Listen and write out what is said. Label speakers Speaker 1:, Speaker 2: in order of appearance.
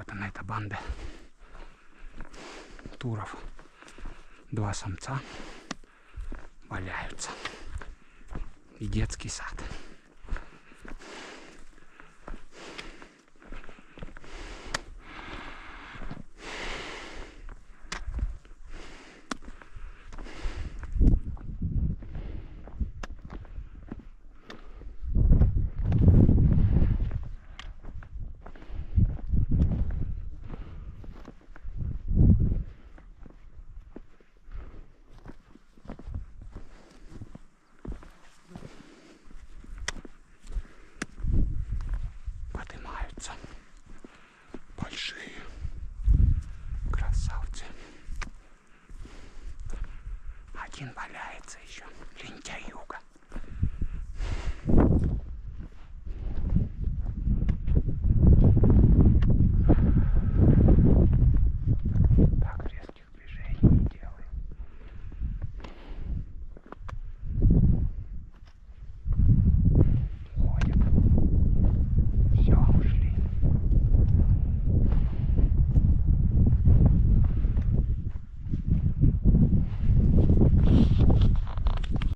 Speaker 1: Вот она, эта банда туров. Два самца валяются. И детский сад. Поднимаются большие красавцы. Один валяется еще, лентяюга.